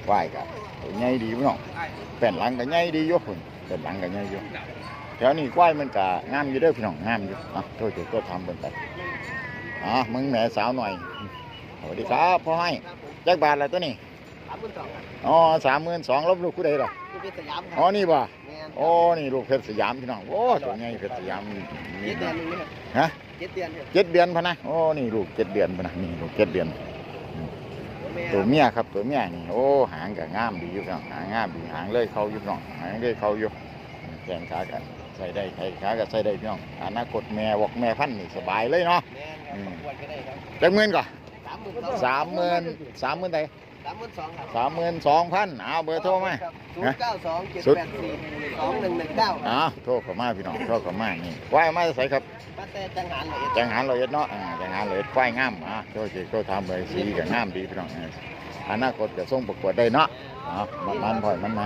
ຄວາຍກໍໂຕໃຫຍ່ດີພີ່ນ້ອງ ແປ້ນຫຼັງກໍໃຫຍ່ດີຢູ່ພຸ້ນ ແປ້ນຫຼັງກໍໃຫຍ່ຢູ່ ແຖວນີ້ຄວາຍມັນກໍງາມຢູ່ເດີພີ່ນ້ອງ ງາມຢູ່ ເອົາ ໂທ ໂທຖາມເບິ່ງໄປ ເອົາ ເບິ່ງແມ່ສາວໜ້ອຍ ສະຫວັດດີຄັບພໍ່ໃຫ້ ຈັກບາດລະໂຕນີ້? ສາມໝື່ນສອງ ອໍ ສາມໝື່ນສອງ ລະລູກຜູ້ໃດລະ? ລູກເພັດສະຫຍາມ ອໍ ນີ້ບໍ່? ແມ່ນ ໂອ້ ນີ້ລູກເພັດສະຫຍາມພີ່ນ້ອງ ໂອ້ ໂຕໃຫຍ່ເພັດສະຫຍາມ ເຈັດເດືອນໜຶ່ງເດ້ ຮະ? ເຈັດເດືອນ ເຈັດເດືອນພຸ້ນນະ ໂອ້ ນີ້ລູກເຈັດເດືອນພຸ້ນນະ ນີ້ລູກເຈັດເດືອນ ໂຕເມຍ ໂຕເມຍຄັບ ໂຕເມຍນີ້ ໂອ້ ຫາງກໍງາມດີຢູ່ພີ່ນ້ອງ ຫາງງາມດີ ຫາງເລີຍເຄົ້າຢູ່ພີ່ນ້ອງ ຫາງເລີຍເຄົ້າຢູ່ ແຂ້ງຂາກໍໃຊ້ໄດ້ ແຂ້ງຂາກໍໃຊ້ໄດ້ພີ່ນ້ອງ ອະນາຄົດແມ່ວອກແມ່ພັນນີ້ສະບາຍເລີຍເນາະ ແມ່ນຄັບ ປະກວດກໍໄດ້ຄັບ ຈັກໝື່ນກໍ? ສາມໝື່ນ ສາມໝື່ນ ສາມໝື່ນໃດ? ສາມໝື່ນສອງ ສາມໝື່ນສອງພັນ ເອົາເບີໂທມາ ສູນເກົ້າສອງ ເຈັດແປດສີ່ ສອງໜຶ່ງໜຶ່ງເກົ້າ ເອົາໂທເຂົ້າມາພີ່ນ້ອງ ໂທເຂົ້າມາ ນີ້ຄວາຍມາແຕ່ໃສຄັບ? ມາແຕ່ຈັງຫານຮ້ອຍເອັດ ຈັງຫານຮ້ອຍເອັດເນາະ ອ່າ ຈັງຫານຮ້ອຍເອັດ ຄວາຍງາມ ອ່າ ໂທເຈໂທຖາມເບີ ສີກໍງາມດີພີ່ນ້ອງ ເອີ ອະນາຄົດກໍສົ່ງປະກວດໄດ້ເນາະ ເອົາ ມັນໆ ພອຍມັນມາ